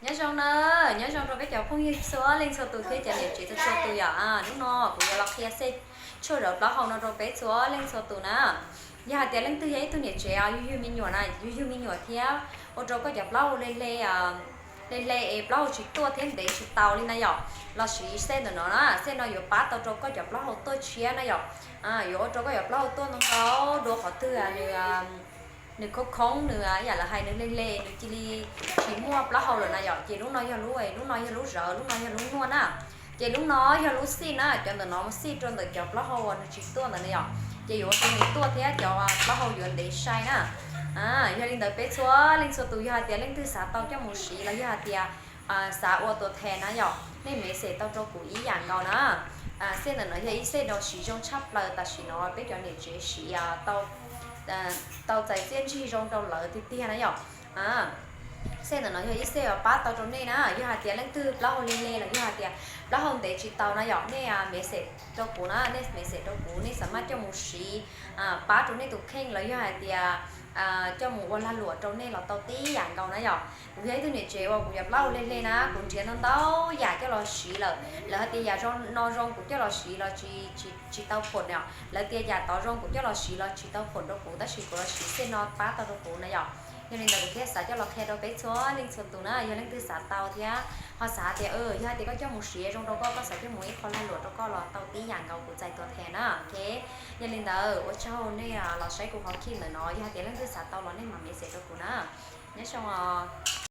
Nyob zoo na, nyob zoo rau peb cov phooj ywg txhua leej txhua tus thiab cov niam tsev txhua txhua tus yom. Hnub no kuv yuav los qhia xej tshuaj zawv plaub hau no rau peb txhua leej txhua tus na. Yog hais tias leej twg yog ib tug niam tsev yug yug me nyuam na, yug yug me nyuam thiab ua rau koj cov plaub hau hle hle, hle hle es plaub hau tsis tuaj thiab ntev tsis tau li na yom, los siv xej ntawm no na. Xej no yuav pab tau rau koj cov plaub hau tuaj tshiab na yom. Yuav ua rau koj cov plaub hau tuaj ntau ntau dua qhov twg nws khoob khoob, nws yam lawv hais nws hle hle, nws cia li tsis muaj plaub hau lawm na yom. Ces lub no yog lub, lub no yog lub zawv, lub no yog lub nuaj na. Ces lub no yog lub xij na, cov ntawm no xij rau ntawm cov plaub hau uas nws tsis tuaj ntawd na yom. Ces yuav ua rau nws tuaj thiab cov plaub hau yuav ntev sai na. Yog li ntawd peb txhua leej txhua tus yog hais tias leej twg xav tau coj mus siv los yog hais tias xav ua tuam thais na yom, nej message tau rau kuv ib yam nkaus na. Xej ntawm no yog ib xej no siv zoo tshaj plaws tam sim no peb cov niam tsev siv tau txais txiaj ntsig zoo rau lawv tiag tiag na yom. Xej ntawm no yog ib xej uas pab tau rau nej na, yog hais tias leej twg plaub hau hle hle los yog hais tias plaub hau ntev tsis tau na yom, nej message rau kuv na, nej message rau kuv, nej xav maj coj mus siv pab rau nej tus kheej los yog hais tias coj mus ua lag luam rau nej los tau tib yam nkaus na yom. Kuv yog ib tug niam tsev uas kuv cov plaub hau hle hle na, kuv nrhiav ntau ntau yam coj los siv lawm, lawv hais tias yam zoo no zoo kuv coj los siv los tsis tau phom na yom, lawv tias yam tod zoo kuv coj los siv los tsis tau phom rau kuv, tab sis kuv los siv xej no pab tau rau kuv na yom. Yog li ntawd kuv thiaj xav coj los qhia rau peb txhua leej txhua tus na, yog leej twg xav tau thiab ho xav hais tias yog hais tias koj coj mus siv zoo rau koj, koj xav coj mus ib qho lag luam rau koj los tau tib yam nkaus kuv txais tuam thais na. Ok, yog li ntawd ua tsaug nej los saib kuv qhov clip ntawm no, yog hais tias leej twg xav tau los nej mam message rau kuv na. Nyob zoo os.